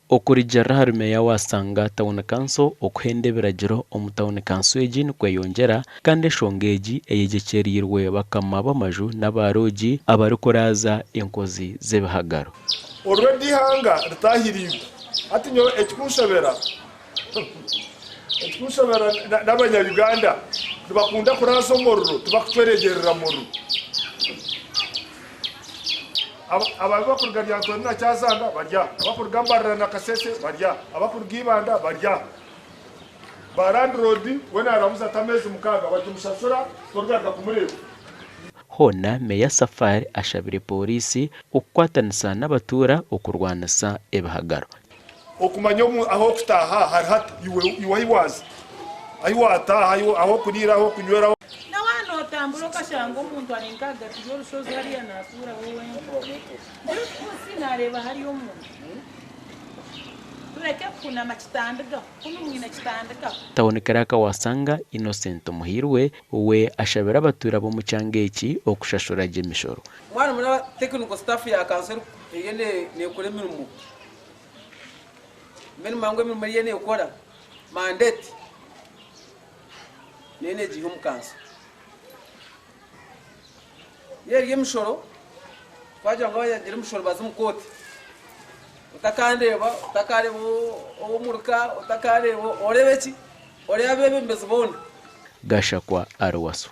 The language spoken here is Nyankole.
Okurugiirira ahari Meeya wa Sanga Town Council, okuhenda ebiragiro omu tauni kanso egi nikweyongyera kandi enshonga egi eyegyekyeriirwe bakama b'amaju n'aba roogi abarikuraaza enkozi z'ebihagaro. Already eihanga ritaahiriirwe. Hati nyowe ekikunshobera ekikunshobera n'abanya Uganda nibakunda kuraaza omuriro tibakucweregyerera muriro. Ababi abakuruga Lyantonde na Kyazanga bari aha, abakuruga Mbarara na Kasese bari aha, abakuruga Ibanda bari aha. Ba landlord we naramuza ati ameezi mukaaga batimushashura torigaruka kumureeba. Hoona Meeya Safari ashabire Pooriisi okukwatanisa n'abatuura okurwanisa ebihagaro. Okumanya ah'okutaaha hari hata, iwe ahi waaza, ahi waataaha, ah'okuriira, ah'okunywera. Na waaba nootambura okashanga omuntu ari nk'ahagati y'orushozi hariya naatuuraho wenka, buri munsi naareeba hariyo omuntu. Tureke kuhunama kitandikaho, kunu mwine kitandikaho. Tawuni Kiraaka wa Sanga, Innocent Muhirwe, we ashabire abatuura b'omu kyanga eki okushashura gye emishoro. Mwaba nimureba technical staff ya kanso eriyo nekora emirimo. Mbwenu mangu emirimo eriyo nekora mandate neyo negiiha omu kanso. Yo eri emishoro twagira ngu abayagira emishoro baze omu kooti otakandeeba otakareeba ow'omuruka otakareeba oreebe ki oreebe abebembezi boona. Gashakwa Ariwaso.